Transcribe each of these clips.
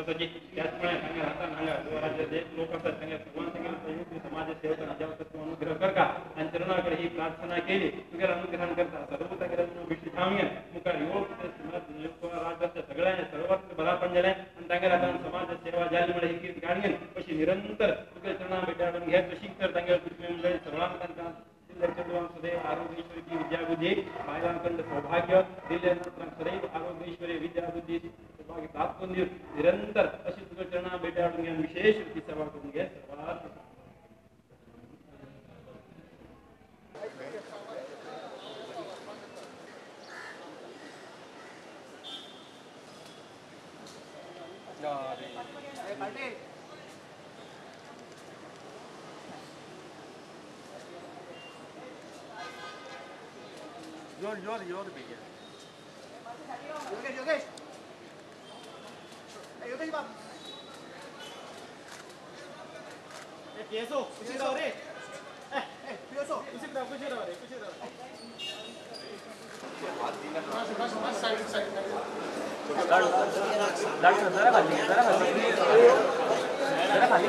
विश्वासाची। त्याचप्रमाणे हांगा हातान हांगा राज्यात जे लोक आसात तांगे सर्वांक योग्य समाज सेवक तत्व अनुग्रह करका आनी चरणाकडे ही प्रार्थना केली तुगेर अनुग्रहण करता सर्व तागेर विश्व मुखार योग राज सगळ्यांनी सर्वत्र बरापण जालें आनी तांगेर हातान समाज सेवा जाली म्हळ्यार ही कीर्त काडून अशी निरंतर तुगेर चरणा भेट हाडून घे तशी तर तांगेर तुजें सगळ्यांक तांकां चेडवांक सदैव आरोग्येश्वरी विद्या बुद्धी बायलांकडे सौभाग्य दिल्ले सदैव आरोग्येश्वरी विद्या बुद्धी सौभाग्य प्राप्त करून दिवन निरंतर अशी तुगेर चरणा भेट हाडून घेवन विशेष रीती सेवा करून घे सर्वात। Your your your भैया योगेश योगेश योगेश बाप ए पीएसओ कुछ दाव रे ए ए पीएसओ कुछ दाव रे कुछ दाव साइड साइड जरा खाली जरा खाली जरा खाली।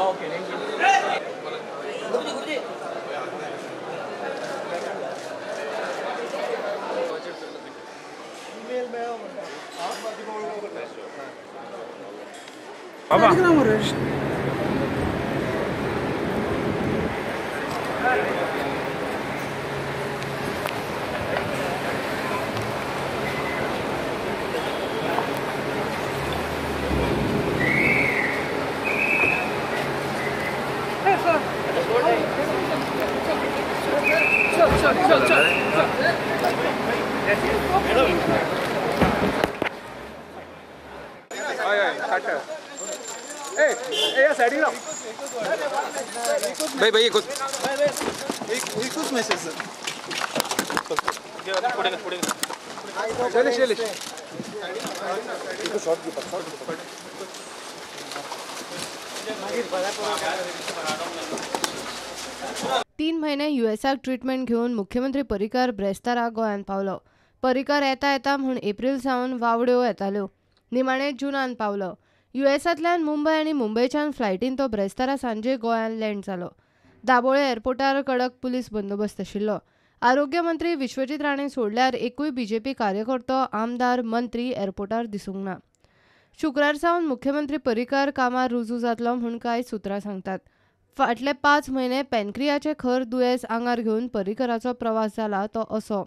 Okay thank you. Guruji Guruji बाबा भाई भाई एक एकच मेसेज शैलेश शैलेश 3 म्हयने युएसाक ट्रिटमेंट घेवन मुख्यमंत्री पर्रीकार ब्रेस्तारा गोंयांत पावलो। पर्रीकार येता येता म्हूण एप्रील सावन वावड्यो येताल्यो, निमाणे जुनान पावलो। युएसांतल्यान मुंबय आनी मुंबयच्यान फ्लायटीन तो ब्रेस्तारा सांजे गोंयांत लँड जालो। दाबोळे एअरपोर्टार कडक पुलीस बंदोबस्त आशिल्लो। आरोग्य मंत्री विश्वजीत राणे सोडल्यार एकूय बीजेपी कार्यकर्तो, आमदार, मंत्री एअरपोर्टार दिसूंक ना। शुक्रार सावन मुख्यमंत्री पर्रीकार कामार रुजू जातलो म्हूण कांय सुत्रां सांगतात। फाटले 5 म्हयने पॅनक्रियाचें खर दुयेंस आंगार घेवन पर्रीकराचो प्रवास जाला तो असो।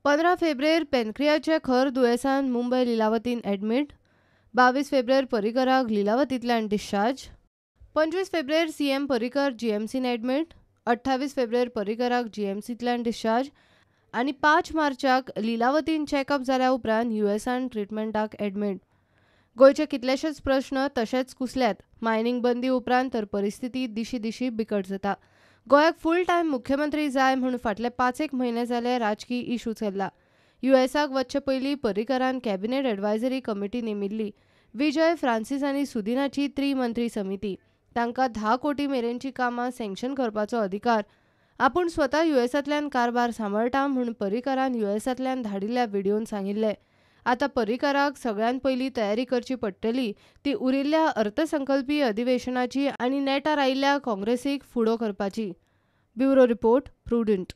15 फेब्रुवारी पॅनक्रियाचे खर दुयेंसान मुंबय लिलावतीन एडमीट, 22 फेब्रुवारी पर्रीकराक लिलावतींतल्यान डिस्चार्ज, 25 फेब्रुवारी सीएम पर्रीकर जीएमसीन एडमीट, 28 फेब्रुवारी पर्रीकराक जीएमसींतल्यान डिस्चार्ज आनी 5 मार्चाक लिलावतीन चॅकअप जाल्या उपरांत युएसान ट्रिटमेंटाक एडमीट। गोंयचे कितलेशेच प्रश्न तशेंच कुसल्यात। मायनिंग बंदी उपरांत तर परिस्थिती दिशी दिशी बिकट जाता। गोंयाक फूल टायम मुख्यमंत्री जाय म्हूण फाटले 5-1 म्हयने जाले राजकी इशू चल्ला। युएसाक वचचे पयलीं पर्रीकरान कॅबिनेट एडवायजरी कमिटी नेमिल्ली। विजय, फ्रांसीस आनी सुदिनाची त्रिमंत्री समिती। तांकां 10 कोटी मेरेनची कामां सँक्शन करपाचो अधिकार। आपूण स्वता युएसांतल्यान कारभार सांबाळटा म्हूण पर्रीकरान युएसांतल्यान धाडिल्ल्या व्हिडियोन सांगिल्लें। आतां पर्रीकराक सगळ्यांत पयलीं तयारी करची पडटली ती उरिल्ल्या अर्थसंकल्पीय अधिवेशनाची आनी नेटार आयिल्ल्या काँग्रेसीक फुडो करपाची। Bureau report, Prudent.